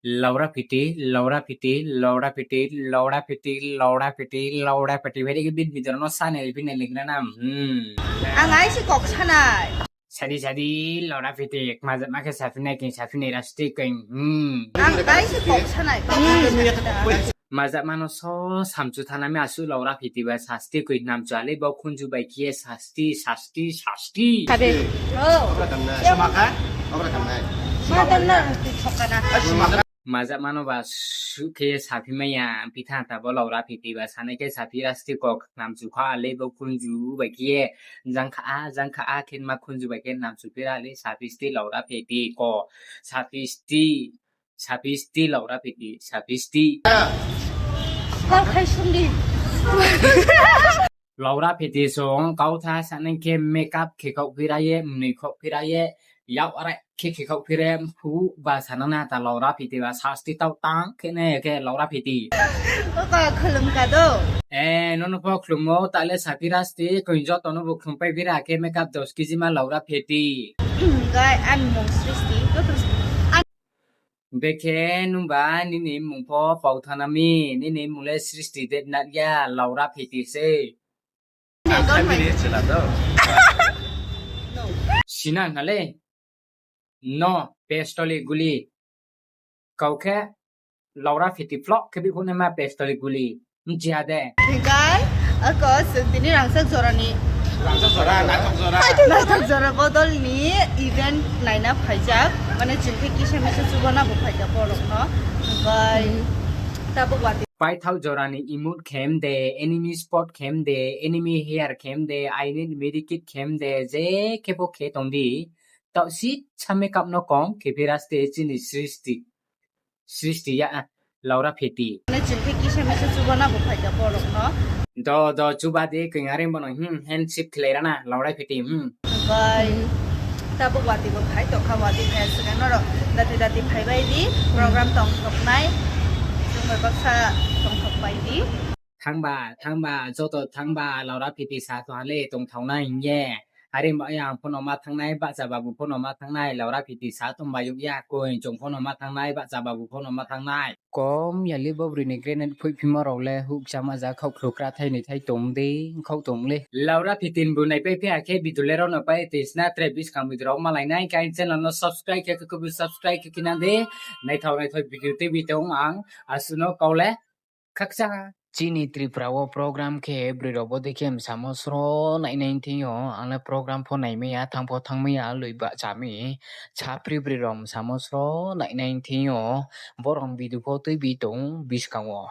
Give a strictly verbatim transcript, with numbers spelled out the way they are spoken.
Laura Piti, Laura Piti, Laura Piti, Laura Piti, Laura Piti, Laura Piti, beri ke bit bit no sani bini ligra nam. Hmm. Ang ai si kok sanai. Sadi sadi Laura Piti, maja ma ke sapinai ke sapinai rasti ke. Hmm. Ang ai si kok sanai. Maja mano so samchu thana me asu Laura Piti ba sasti koi nam chale ba khunju bai ke sasti, sasti, sasti. Sabe. Oh. Obra kamna. Sumaka? Obra kamna. Ma dan na ti chokana. Sumaka. Maja mano ba su ke sapi maya pitha ta bo Laura Piti ba sanai ke sapi rasti kok nam chu kha le ba khunju bai ke jang kha a, jang kha a khen ma khunju bai ke nam chu pira le sapi sti Laura Piti ko sapi sti. Sapisti Laura Piti, sapisti. Kok hai sungdi. Laura Piti song kau tha sanang ke makeup ke kok piraye, mni kok piraye, yau arai ke ke kok pire, hu ba sanang na ta Laura Piti ba sasti tau tang ke ne ke Laura Piti. Oka khulum ka do. Eh, nono po khulumo tale sapirasti, koi joto no bo khulum pai bira ke makeup dos kg ma Laura Piti. Gai an mong sristi, to to. Bekhe nwngba nini mungpho Pauthanami, nini mungle Srishti Debnath ya, Laura Piti se. Sinang hale? No, pestoli guli. Kaukhe Laura Piti flok khe bikhunema pestoli guli. Mchiya de. Hikai, ako sung tini rangsak jorani. Rangsak jora, naithok jora. Naithok jora bodolni event naina phaijak. Mane chwng khe kisa misa chubana bo phaijak borokno. Hikai, tabuk wati. Paithak jorani emote khem de, enemy spot khem de, enemy hair khem de, I need medikit khem de, je khe bo khe tongdi. Tau si cha makeup no kong khe phiraste chini srishti. Srishti ya, Laura Piti. Mane chwng khe kisa misa chubana bo phaikha borokno. Do, do, chuba de, keng areng bono, hmm, handshake khlai rana, Laura Piti, hmm. Bai, tabuk wati bo phai tongkha, wati phai aswk norok dati dati phai bai di, program tong thoknai, chwng bai baksa tong thok bai di. Thangba, thangba, joto thangba, Laura Piti sa tong hale tong thauna hinkhe. Are ba yang phone ma thangnai, bacha babu phone ma thangnai, Laura Piti sa tong bayuk ya, koi chong phone ma thangnai, bacha babu phone ma thangnai. Kom yali bo bwrwi ni grenade phui phima rok le huk chama ja khok khlukra thai ni thai tong de, khok tong le. Laura Piti ni bu nai pai phiya khe bidule rok no pai tisna tre bis kam bidrok malai nai, kain channel no subscribe khe khe khe subscribe khe khe na de, naithok naithok video tei bi tong ang, asuno kau le. Khakcha. Chini Tripura o program khe bwrwi rok bo dekhe msamo sro nainai thing yo, ang le program pho naimaya, thang pho thangmaya, lwi ba chami, chapri bwrwi rok msamo sro nainai thing yo, borok video pho twi bi tong bwskango.